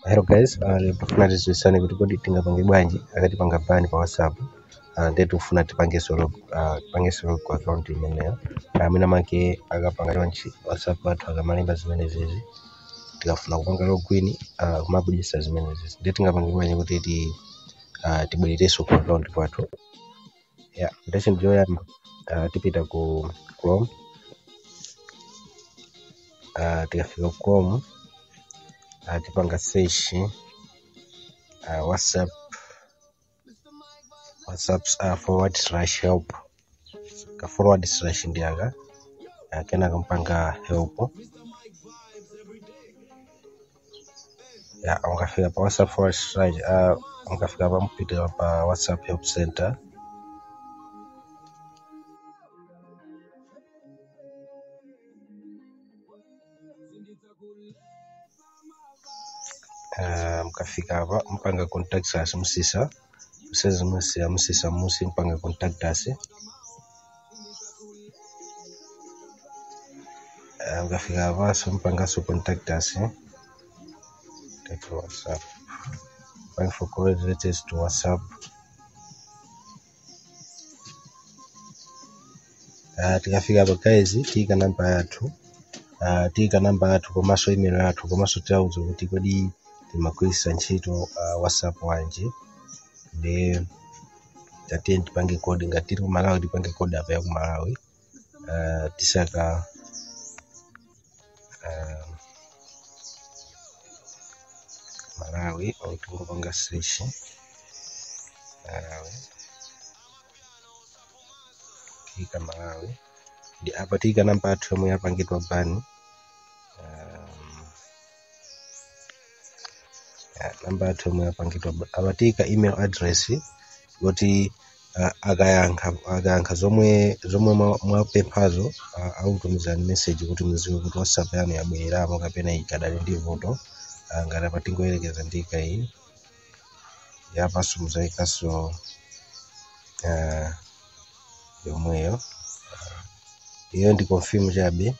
Hello guys, lero tikufuna tidziwitsane kuti kodi tingapange bwanji akatipanga ban pa WhatsApp. Ndiye tikufuna tipangenso log ku account imeneyo. Mwina make akapanga chonchi WhatsApp athu, akamalemba zimenezezi, tikafuna kupanga login kumabudisa zimenezezi, ndiye tingapange bwanji kuti tibwererenso ku account kwathu? Yeah, ndiye chinthu choyamba, tipita ku Chrome. Tikafika ku Chrome, tipanga search WhatsApp forward slash help. Ka forward slash ndi aka. Kenaka mpanga help. Ya, mukafika pa WhatsApp forward slash, mukafika pa, mupita pa WhatsApp help center. Mukafika apa, mpanga contact us, musisa musezi, musiya, musisa musi, mpanga contact us. Mukafika apaso, mpangaso contact us. Take WhatsApp. Thank for calling related to WhatsApp. Tikafika apa guys, tiyika namba yathu, komanso email yathu, komanso tiauze kuti kodi timagwiritsa ntchito WhatsApp wanji. Ndi tatiye tipange code. Ngati tili ku Malawi, tipange code apa ya ku Malawi. Tisaka Malawi or tingopanga search Malawi. Tiyika Malawi, ndi apa tiyika namba yathu yomwe yapangidwa ban. Ya, namba yathu yomwe yapangidwa apa. Tiyika email address yoti akayankha zomwe mwapemphazo, akutumizani message kuti muziwe kuti WhatsApp yanu yabwereramo kapena ikadali ndi vuto. Ngati apa tingoyerekeza, ndiyika iyi yapanso, muzayikanso yomweyo. Iyo ndi confirm chabe,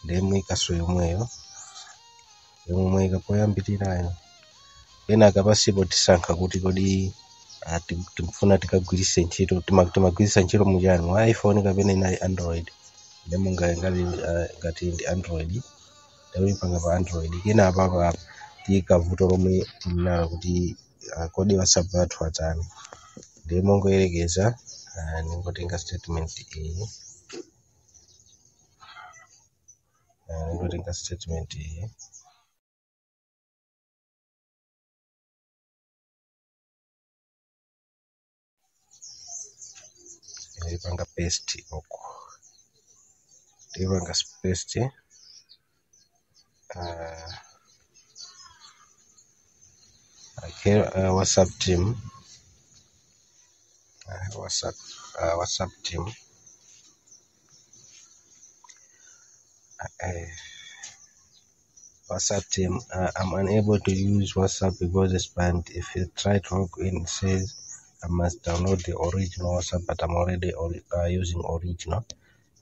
ndiye muyikaso yomweyo yomwe mwayika poyambirirayo. Kenaka pasipo tisankha kuti kodi tikufuna tikagwiritse ntchito, timagwiritsa ntchito muchani, mwa iPhone kapena inali Android. Ndiye monga ngati ndi Android, ndakuyipanga pa Android. Kenaka apa tiyika vuto lomwe tili nalo kuti kodi WhatsApp yathu atani. Ndiye mongoyerekeza, ningotenga statement iyi, ningotenga statement iyi, ndipanga paste uku, ndipanga paste. Okay, WhatsApp team, WhatsApp team, WhatsApp team, I'm unable to use WhatsApp because it's banned. If you try to log in, it says I must download the original WhatsApp, but I'm already using original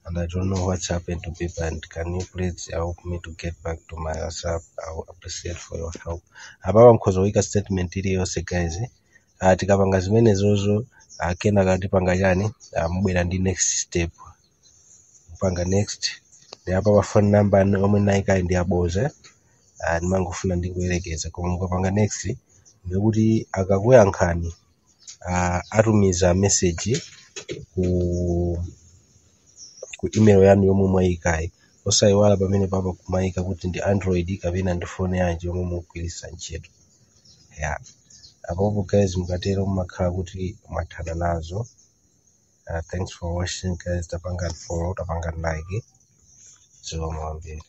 and I don't know what's happened to be banned. Can you please help me to get back to my WhatsApp? I will appreciate for your help. Apapa mukhoza kuyika statement iliyonse guys. Tikapanga zimenezozo, kenaka tipanga chani? Mubwera ndi next step, mupanga next. Ndi apa pa phone number omwe nayikayi ndi aboza, ndimangofuna ndingoyerekeza. Koma mukapanga next, ndikuti akakuyankhani, atumiza message ku email yanu yomwe mwayikayi. Osayiwala pamene papa kumayika kuti ndi Android kapena ndi phone yanji yomwe mukugwiritsa ntchito. Yeah, apopo guys, mukatero mumakhala kuti mwathana nazo. Thanks for watching guys. Tapanga follow, tapanga like. Zikomo kwambiri.